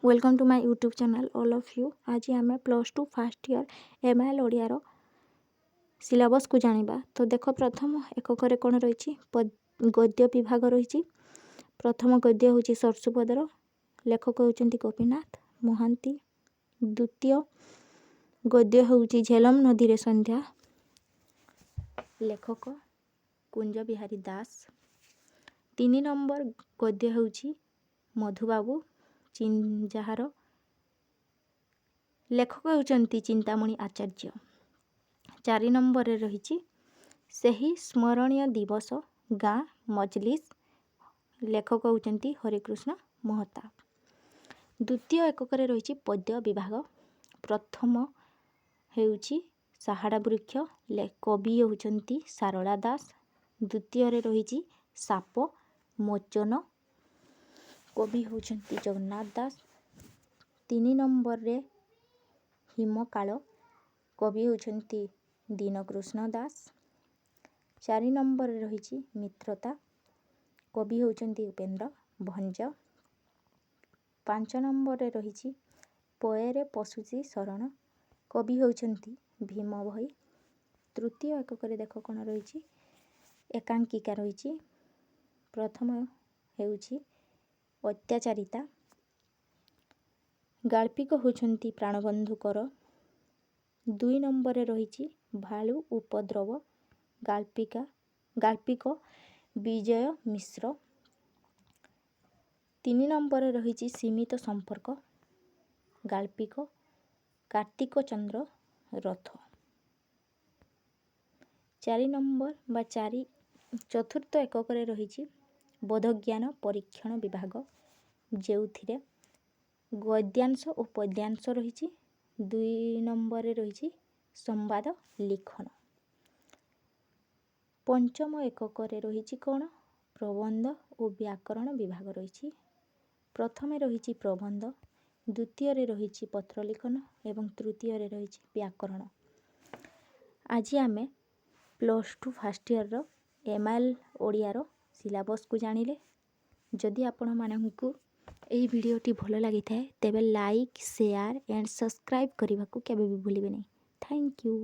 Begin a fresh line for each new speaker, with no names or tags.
Welcome to my YouTube channel, all of you. ଆଜି ଆମେ +2 first year MIL ଓଡ଼ିଆର ସିଲାବସ୍କୁ ଜାଣିବା। ତ ଦେଖ, ପ୍ରଥମ ଏକକରେ କ'ଣ ରହିଛି? ଗଦ୍ୟ ବିଭାଗ ରହିଛି। ପ୍ରଥମ ଗଦ୍ୟ ହେଉଛି ସର୍ଷୁପଦର, ଲେଖକ ହେଉଛନ୍ତି ଗୋପୀନାଥ ମହାନ୍ତି। ଦ୍ୱିତୀୟ ଗଦ୍ୟ ହେଉଛି ଝେଲମ ନଦୀରେ ସନ୍ଧ୍ୟା, ଲେଖକ କୁଞ୍ଜ ବିହାରୀ ଦାସ। 3 ନମ୍ବର ଗଦ୍ୟ ହେଉଛି ମଧୁବାବୁ, ଯାହାର ଲେଖକ ହେଉଛନ୍ତି ଚିନ୍ତାମଣି ଆଚାର୍ଯ୍ୟ। 4 ନମ୍ବରରେ ରହିଛି ସେହି ସ୍ମରଣୀୟ ଦିବସ, ଗାଁ ମଜଲିସ୍, ଲେଖକ ହେଉଛନ୍ତି ହରେକୃଷ୍ଣ ମହତାବ। ଦ୍ୱିତୀୟ ଏକକରେ ରହିଛି ପଦ୍ୟ ବିଭାଗ। ପ୍ରଥମ ହେଉଛି ସାହାଡ଼ା ବୃକ୍ଷ, କବି ହେଉଛନ୍ତି ସାରଳା ଦାସ। ଦ୍ୱିତୀୟରେ ରହିଛି ଶାପ ମୋଚନ, କବି ହେଉଛନ୍ତି ଜଗନ୍ନାଥ ଦାସ। 3 ନମ୍ବରରେ ହିମକାଳ, କବି ହେଉଛନ୍ତି ଦୀନକୃଷ୍ଣ ଦାସ। 4 ନମ୍ବରରେ ରହିଛି ମିତ୍ରତା, କବି ହେଉଛନ୍ତି ଉପେନ୍ଦ୍ର ଭଞ୍ଜ। 5 ନମ୍ବରରେ ରହିଛି ପୟରେ ପଶୁଛି ଶରଣ, କବି ହେଉଛନ୍ତି ଭୀମ ଭୋଇ। ତୃତୀୟ ଏକକରେ ଦେଖ କ'ଣ ରହିଛି? ଏକାଙ୍କିକା ରହିଛି। ପ୍ରଥମ ହେଉଛି ଅତ୍ୟାଚାରିତା, ଗାଳ୍ପିକ ହେଉଛନ୍ତି ପ୍ରାଣବନ୍ଧୁ କର। 2 ନମ୍ବରରେ ରହିଛି ଭାଲୁ ଉପଦ୍ରବ, ଗାଳ୍ପିକ ବିଜୟ ମିଶ୍ର। 3 ନମ୍ବରରେ ରହିଛି ସୀମିତ ସମ୍ପର୍କ, ଗାଳ୍ପିକ କାର୍ତ୍ତିକ ଚନ୍ଦ୍ର ରଥ। 4 ନମ୍ବର ବା ଚତୁର୍ଥ ଏକକରେ ରହିଛି ବୋଧଜ୍ଞାନ ପରୀକ୍ଷଣ ବିଭାଗ, ଯେଉଁଥିରେ ଗଦ୍ୟାଂଶ ଓ ପଦ୍ୟାଂଶ ରହିଛି। 2 ନମ୍ବରରେ ରହିଛି ସମ୍ବାଦ ଲିଖନ। ପଞ୍ଚମ ଏକକରେ ରହିଛି କ'ଣ? ପ୍ରବନ୍ଧ ଓ ବ୍ୟାକରଣ ବିଭାଗ ରହିଛି। ପ୍ରଥମେ ରହିଛି ପ୍ରବନ୍ଧ, ଦ୍ୱିତୀୟରେ ରହିଛି ପତ୍ର ଲିଖନ ଏବଂ ତୃତୀୟରେ ରହିଛି ବ୍ୟାକରଣ। ଆଜି ଆମେ +2 ଫାର୍ଷ୍ଟ ଇୟର୍ର ଏମ୍ଆଇଏଲ୍ ଓଡ଼ିଆର ସିଲାବସ୍କୁ ଜାଣିଲେ। ଯଦି ଆପଣମାନଙ୍କୁ ଏହି ଭିଡ଼ିଓଟି ଭଲ ଲାଗିଥାଏ, ତେବେ ଲାଇକ୍, ସେୟାର ଆଣ୍ଡ ସବସ୍କ୍ରାଇବ୍ କରିବାକୁ କେବେ ବି ଭୁଲିବେ ନାହିଁ। Thank you.